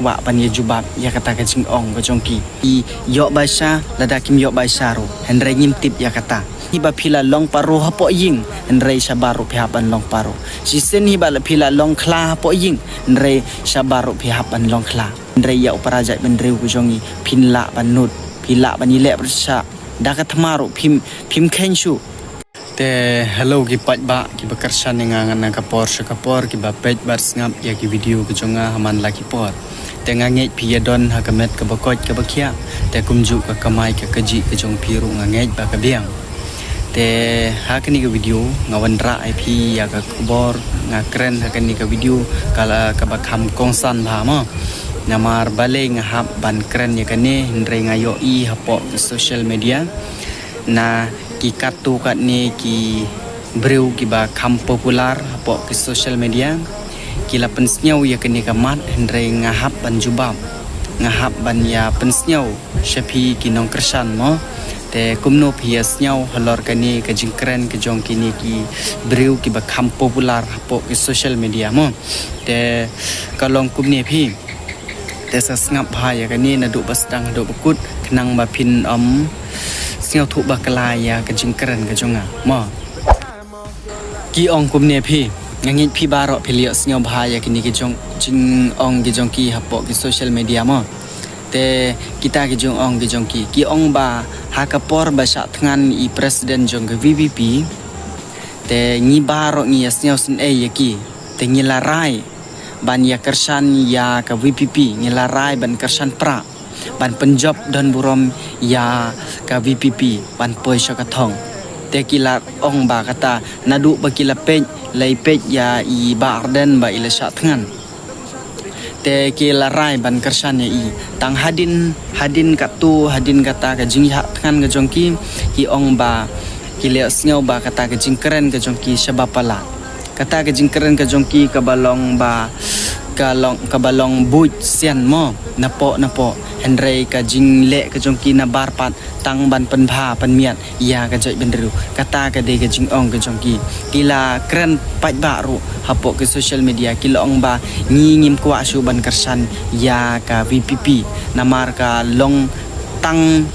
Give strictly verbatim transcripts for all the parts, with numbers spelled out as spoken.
kwah ban ïa jubab ïa kata ka jingong ka jong ki. Ki ïoh bai sha, lada kim ïoh bai sha ruh, hynrei ngim tip ïa kata. Hi ba phi la long paro hapoh ïing, hynrei shabar ruh phi hap ban long paro. Shisien hi ba la phi la long khla hapoh ïing, hynrei shabar ruh phi hap ban long khla. Hynrei ïa u para jaitbynriew ka jong ngi, phin lah ban nud, phi lah ban ïaleh pyrshah da ka thma ruh phim, phim kheiñ shuh. Te hello ki paidbah kiba kyrshan ïa nga na ka por sha ka por, kiba peit bad sngap ïa ki video ka jong nga ha man la ki por. Te nga ngeit phi ïa don ha ka met kaba koit kaba khiah. Te kumjuh ka kamai ka kajih ka jong phi ruh nga ngeit ba ka biang. Te ha kane ka video nga wanrah ïa phi ïa ka khubor, nga kren ha kane ka video ka la kaba kham kongsan bha mo. Namar balei nga hap ban kren ïa kane, hynrei nga ïohi hapoh social media na ki katto katne ki briew kiba kham popular hapoh ki social media ki la pynsngew ïa kane ka mat, hynrei nga hap ban jubab, nga hap ban ïa pynsngew sha phi ki nongkyrshan mo. Te kumno phi ïa sngew halor kane ka jingkren ka jong kine ki briew kiba kham popular hapoh ki social media mo. Te ka long kumne phi. Te sa sngap bha ïa kane naduh ba sdang haduh ba kut, khnang ba phin ym sngewthuh bakla ïa ka jingkren ka jong nga mo. Ki ong kumne phi, nga ngeit phi baroh phi la ïohsngew bha ïa kine ki jong, jingong ki jong ki hapoh ki social media mo. Te kita ki jingong ki jong ki, ki ong ba ha ka por ba shah thngan i president jong ka V P P, te ngi baroh ngi ïa sngew sngewsih ïa ki. Te ngi la rai ban ïa kyrshan ïa ka V P P, ngi la rai ban kyrshan pra, ban pynjop don burom ïa ka V P P, ban poi sha ka thong. Te ki la ong ba kata naduh ba ki la peit, la ïa peit ïa i Bah Ardent ba i la shah thngan. Te ki la rai ban kyrshan ïa i. Tang hadien, hadien katto, hadien kata ka jingïaid thngan ka jong ki, ki ong ba ki la ïohsngew ba kata ka jingkren ka jong ki shaba palat. Kata ka jingkren ka jong ki kaba long ba, ka long, kaba long buit sian mo, napoh napoh. Hynrei ka jingleh ka jong ki nabar pat tang ban pynbha pynmiat ïa ka jaitbynriew. Kata ka dei ka jingong ka jong ki. Ki la kren paidbah ruh hapoh ki social media, ki la ong ba ngi ngim kwah shuh ban kyrshan ïa ka V P P. Namar ka long tang,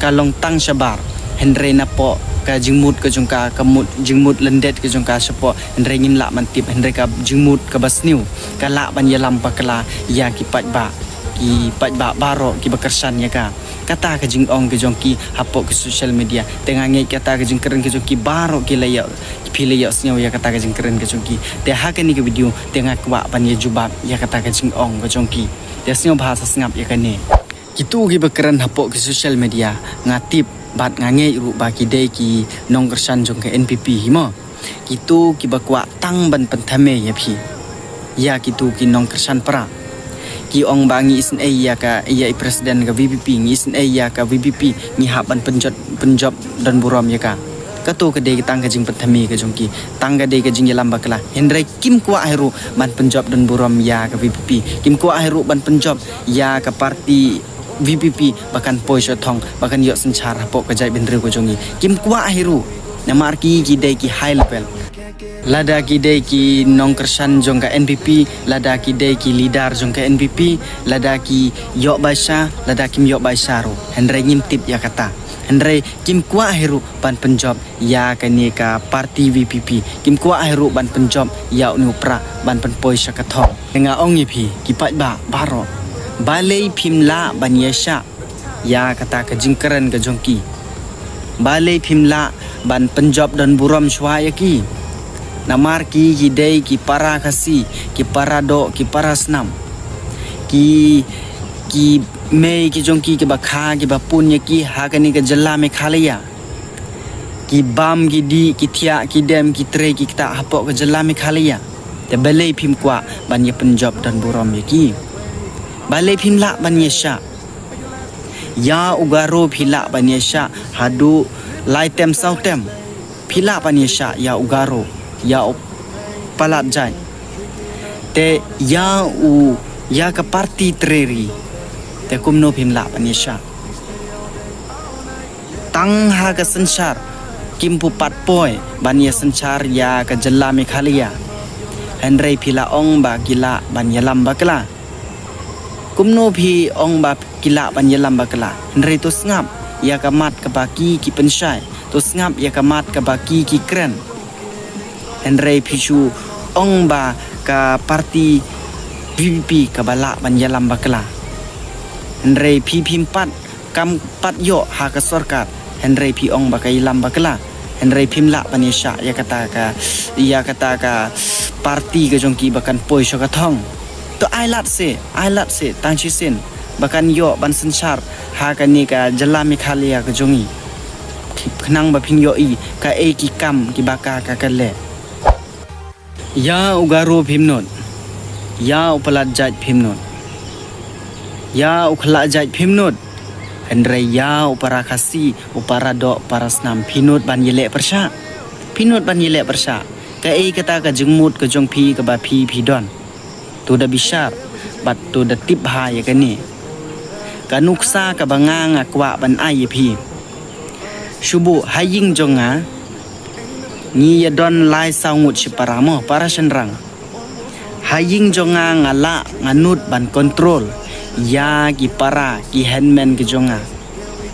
ka long tang shabar. Hynrei napoh ka jingmut ka jong ka, ka mut, jingmut lyndet ka jong ka shapoh, hynrei ngim lah ban tip, hynrei ka jingmut kaba sniew ka lah ban ïalam bakla ïa ki paidbah, ki paidbah baroh kiba kyrshan ïa ka. Kata ka jingong ka jong ki hapoh ki social media. Te nga ngeit kata ka jingkren ka jong ki baroh ki la ïoh, phi la ïohsngew ïa kata ka jingkren ka jong ki. Te ha kane ka video te nga kwah ban ïa jubab ïa kata ka jingong ka jong ki. Te sngewbha sa sngap ïa kane. Kito kiba kren hapoh ki social media, nga tip bad nga ngeit ruh ba ki dei ki nongkyrshan jong ka N P P hi mo. Kito kiba kwah tang ban pynthame ïa phi, ïa kito ki nongkyrshan pra. Ki ong ba ngi isynei ïa ka, ïa i president ka V P P, ngi isynei ïa ka V P P, ngi hap ban pynjot, pynjop don burom ïa ka. Kato ka dei tang ka jingpynthame ka jong ki, tang ka dei ka jingïalam bakla. Hynrei kim kwah hi ruh ban pynjop don burom ïa ka V P P. Kim kwah hi ruh ban pynjop ïa ka party V P P ba kan poi sha thong, ba kan ïoh synshar hapoh ka jaitbynriew ka jong ngi. Kim kwah hi ruh. Namar ki, ki dei ki high level. Lada ki dei ki nongkyrshan jong ka N P P, lada ki dei ki leader jong ka N P P, lada ki ïoh bai sha, lada kim ïoh bai sha ruh, hynrei ngim tip ïa kata. Hynrei kim kwah hi ruh ban pynjop ïa kane ka party V P P. Kim kwah hi ruh ban pynjop ïa une u pra ban pynpoi sha ka thong. Nga ong ïa phi ki paidbah baroh, balei phim lah ban ïa shah ïa kata ka jingkren ka jong ki? Balei phim lah ban pynjop don burom shuwa ïa ki? Namar ki, ki dei ki para Khasi, ki para doh, ki para snam. Ki, ki mei ki jong ki kiba kha, kiba pun ïa ki ha kane ka jylla Meghalaya. Ki bam, ki dih, ki thiah, ki dem, ki trei, ki ktah hapoh ka jylla Meghalaya. Te balei phim kwah ban ïa pynjop don burom ïa ki? Balei phim lah ban ïa shah? Ïa u Garo phi lah ban ïa shah haduh lai tem saw tem. Phi lah ban ïa shah ïa u Garo, ïa u palat jait. Te ïa u, ïa ka party trei ri, te kumno phim lah ban ïa shah? Tang ha ka synshar kim pu pat poi ban ïa synshar ïa ka jylla Meghalaya. Hynrei phi la ong ba ki lah ban ïalam bakla. Kumno phi ong ba ki lah ban ïalam bakla? Hynrei to sngap ïa ka mat kaba ki ki pynshai, to sngap ïa ka mat kaba ki ki kren. Hynrei phi shu ong ba ka parti VPP kaba lah ban ïalam bakla. Hynrei phi phim pat, kam pat ïoh ha ka sorkar. Hynrei phi ong ba ka ïalam bakla. Hynrei phim lah ban ïashah ïa kata ka, ïa kata ka parti ka jong ki ba kan poi sha ka thong. To ai lad se, ai lad se, tang shisien ba kan ïoh ban synshar ha kane ka jylla Meghalaya ka jong ngi. Khnang ba phin ïohi kaei ki kam kiba ka ka ka leh. Ïa u Garo phim nud. Ïa u palat jait phim nud. Ïa u khlak jait phim nud. Hynrei ïa u para Khasi, u para doh, para snam phi nud ban ïaleh pyrshah. Phi nud ban ïaleh pyrshah. Kaei kata ka jingmut ka jong phi kaba phi phi don? To da bishar bad to da tip bha ïa kane. Ka nuksa kaba nga nga kwah ban ai ïa phi. Shu buh ha ïing jong nga, ngi ïa don lai saw ngut shipara mo, para shynrang. Ha ïing jong nga nga lah nga nud ban kontrol ïa ki para ki hynmen ki jong nga.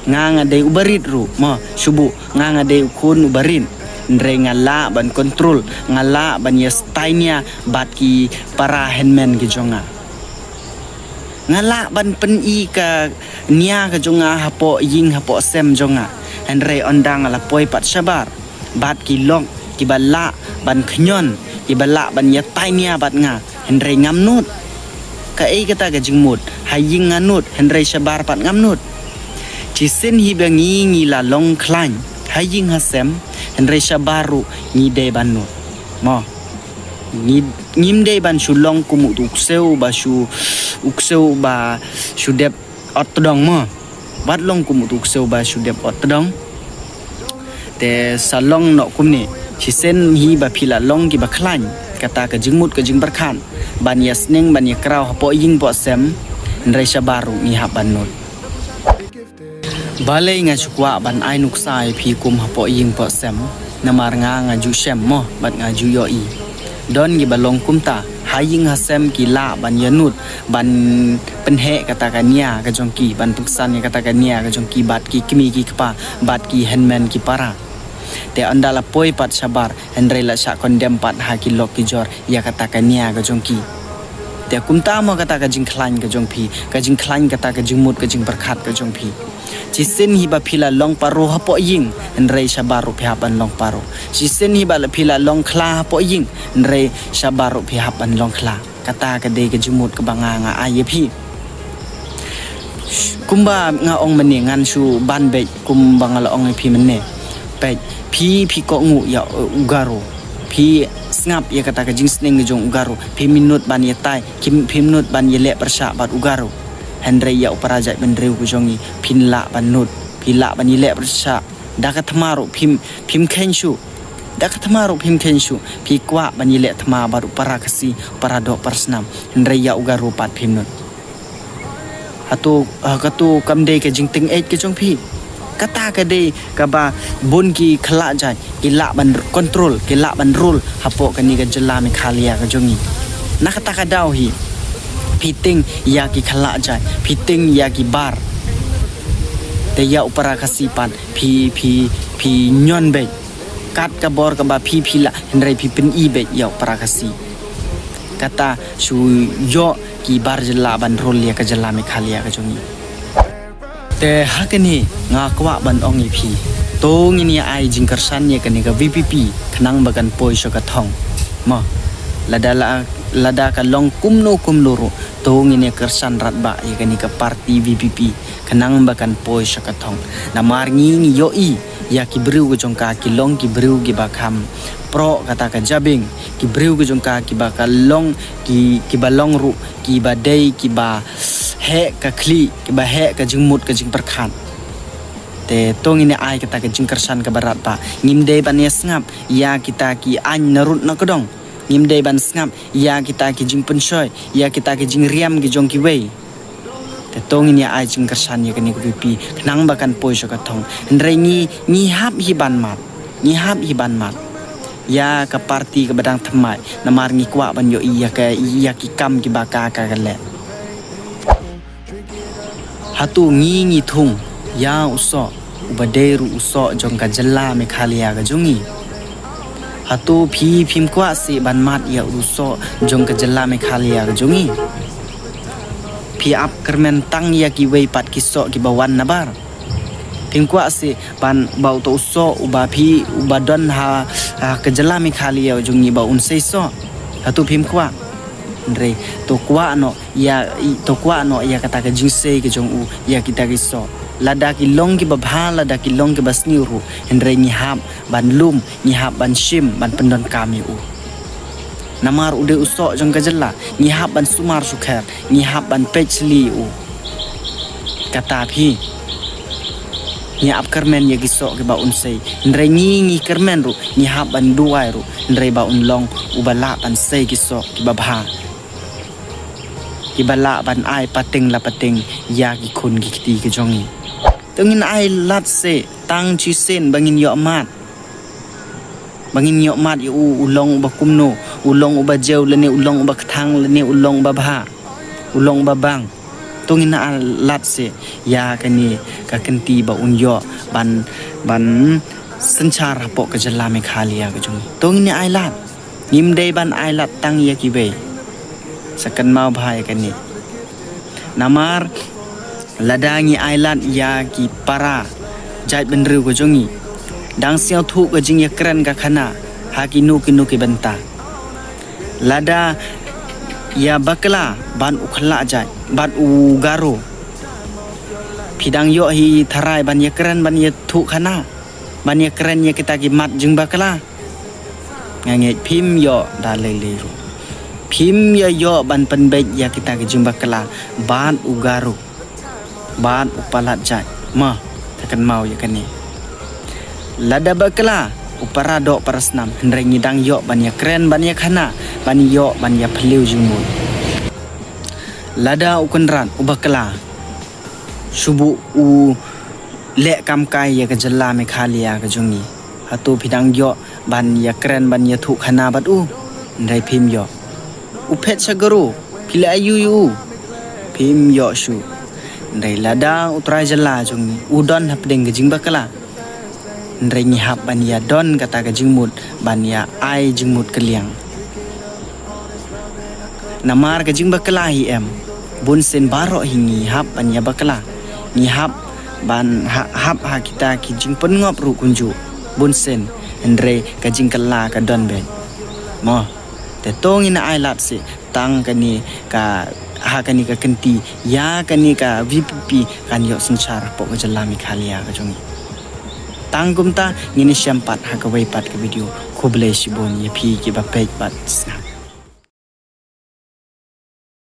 Nga nga dei u barit ruh mo, shu buh nga nga dei u khun u barit. Hynrei nga lah ban kontrol, nga lah ban ïa stainia bad ki para hynmen ki jong nga. Nga lah ban pyni ka nia ka jong nga hapoh ïing hapoh sem jong nga. Hynrei ynda nga la poi pat shabar bad ki lok kiba lah ban khñiot, kiba lah ban ïatainia bad nga, hynrei ngam nud. Kaei kata ka jingmut? Ha ïing nga nud, hynrei shabar pat ngam nud. Shisien hi ba ngi ngi la long khlaiñ ha ïing ha sem, hynrei shabar ruh ngi dei ban nud. Mo. Ngi, ngim dei ban shu long kum utu u ksew ba shu, u ksew ba shu dep ot tdong mo. Wat long kum utu u ksew ba shu dep ot tdong. Te sa long noh kumne. Shisien hi ba phi la long kiba khlaiñ, kata ka jingmut ka jingpyrkhat ban ïa sneng ban ïa kraw hapoh ïing hapoh sem, hynrei shabar ruh ngi hap ban nud. Balei nga shu kwah ban ai nuksa ïa phi kum hapoh ïing hapoh sem? Namar nga nga ju shem mo bad nga ju ïohi. Don kiba long kumta, ha ïing ha sem ki lah ban ïa nud, ban pynheh kata ka nia ka jong ki, ban pynksan ïa kata ka nia ka jong ki bad ki kmie ki kpa, bad ki hynmen ki para. Te ynda la poi pat shabar, hynrei la shah kondem pat ha ki lok ki jor ïa kata ka nia ka jong ki. Te kumta mo kata ka jingkhlaiñ ka jong phi, ka jingkhlaiñ kata ka jingmut ka jingpyrkhat ka jong phi. Shisien hi ba phi la long paro hapoh ïing, hynrei shabar ruh phi hap ban long paro. Shisien hi ba la phi la long khla hapoh ïing, hynrei shabar ruh phi hap ban long khla. Kata ka dei ka jingmut kaba nga nga ai ïa phi. Kumba nga ong mynne ngan shu ban beit kumba nga la ong ïa phi mynne. Beit, phi phi kohnguh ïa u Garo. Phi sngap ïa kata ka jingsneng ka jong u Garo. Phim nud ban ïatai, phim nud ban ïaleh pyrshah bad u Garo. Hynrei ïa u para jaitbynriew ka jong ngi phin lah ban nud. Phi lah ban ïaleh pyrshah. Da ka thma ruh phim, phim kheiñ shuh. Da ka thma ruh phim kheiñ shuh. Phi kwah ban ïaleh thma bad u para Khasi, u para doh para snam. Hynrei ïa u Garo pat phim nud. Hato, ha kato kam dei ka jingtyngeh ka jong phi? Kata ka dei kaba bun ki khlak jait ki lah ban kontrol, ki lah ban rule hapoh kane ka jylla Meghalaya ka jong ngi. Na kata ka daw hi phi tieng ïa ki khlak jait, phi tieng ïa ki bar. Te ïa u para Khasi pat phi, phi, phi ñion beit. Kat ka bor kaba phi phi lah, hynrei phi pyni beit ïa u para Khasi. Kata shu ïoh ki bar jylla ban rule ïa ka jylla Meghalaya ka jong ngi. Te ha kane nga kwah ban ong ïa phi, to ngin ïa ai jingkyrshan ïa kane ka VPP khnang ba kan poi sha ka thong. Mo, lada la, lada ka long kumno kumno ruh, to ngin ïa kyrshan radbah ïa kane ka parti VPP khnang ba kan poi sha ka thong. Namar ngi ngi ïohi ïa ki briew ka jong ka ki long ki briew kiba kham proh kata ka jabieng, ki briew ka jong ka kiba ka long, ki, kiba long ruh kiba dei kiba heh ka khlieh, kiba heh ka jingmut ka jingpyrkhat. Te to ngin ïa ai kata ka jingkyrshan kaba radbah. Ngim dei ban ïa sngap ïa kita ki aiñ na rud na kdong. Ngim dei ban sngap ïa kita ki jingpynshoi, ïa kita ki jingriam ki jong kiwei. Te to ngin ïa ai jingkyrshan ïa kane ka VPP khnang ba kan poi sha ka thong. Hynrei ngi, ngi hap hi ban mad. Ngi hap hi ban mad ïa ka parti kaba dang thymmai, namar ngi kwah ban ïohi ïa ka, ïa ki kam kiba ka ka leh. Hato ngi ngi thung ïa u soh uba dei ruh u soh jong ka jylla Meghalaya ka jong ngi? Hato phi phim kwah seh ban mad ïa u soh jong ka jylla Meghalaya ka jong ngi? Phi ap kyrmen tang ïa kiwei pat ki soh kiba wan nabar. Phim kwah seh ban ba uto u soh uba phi uba don ha, ha ka jylla Meghalaya jong ngi ba un sei soh. Hato phim kwah? Hynrei to kwah noh ïa i- to kwah noh ïa kata ka jingsei ka jong u ïa kita ki soh. Lada ki long kiba bha, lada ki long kiba sniew ruh, hynrei ngi hap ban lum, ngi hap ban shim ban pyndonkam ïa u. Namar u dei u soh jong ka jylla, ngi hap ban sumar sukher, ngi hap ban peit sli ïa u. Kata phi, ngi ap kyrmen ïa ki soh kiba un sei, hynrei ngi ngi kyrmen ruh, ngi hap ban duwai ruh, hynrei ba un long uba lah ban sei ki soh kiba bha, kiba lah ban ai pateng la pateng ïa ki khun ki kti ki jong ngi. To ngin ai lad seh tang shisien ba ngin ïoh mad, ba ngin ïoh mad ïa u, u long uba kumno, u long uba jew lane u long uba kthang lane u long uba bha, u long uba bang. To ngin ai lad seh ïa kane ka kynti ba un ïoh ban, ban synshar hapoh ka jylla Meghalaya ka jong ngi. To ngin ai lad. Ngim dei ban ai lad tang ïa kiwei. Sa kynmaw bha ïa kane. Namar lada ngi ai lad ïa ki para jait bynriew ka jong ngi, dang sngewthuh ka jingïakren ka khana ha kino kino ki bynta. Lada ïa bakla bad u khlah jait bad u Garo, phi dang ïoh hi tharai ban ïakren ban ïathuh khana, ban ïakren ïa kita ki mat jingbakla? Nga ngeit phim ïoh da lei lei ruh. Phim ïoh ïoh ban pynbeit ïa kita ki jingbakla bad u Garo bad u palat jait. Mo, to kynmaw ïa kane. Lada bakla u para doh para snam, hynrei ngi dang ïoh ban ïakren ban ïakhana, ban ïoh ban ïaphylliew jingmut. Lada u Kynrad u bakla, shu buh u leh kam kai ïa ka jylla Meghalaya ka jong ngi, hato phi dang ïoh ban ïakren ban ïathuh khana bad u? Hynrei phim ïoh. U phet sha Garo, phi leh aïu ïa u? Phim ïoh shuh. Hynrei lada u trai jylla jong ngi u don hapdeng ka jingbakla, hynrei ngi hap ban ïadon kata ka jingmut, ban ïa ai jingmut kylliang. Namar ka jingbakla hi em, bunsien baroh hi ngi hap ban ïabakla. Ngi hap ban ha-, hap ha kita ki jingpynngop ruh kumjuh, bunsien, hynrei ka jingkylla ka don beit. Mo, te to ngin ai lad seh tang kane ka, ha kane ka kynti ïa kane ka VPP kan ïoh synshar hapoh ka jylla Meghalaya ka jong ngi. Tang kumta ngin ïashem pat ha kawei pat ka video. Khublei shibun ïa phi kiba peit bad sngap.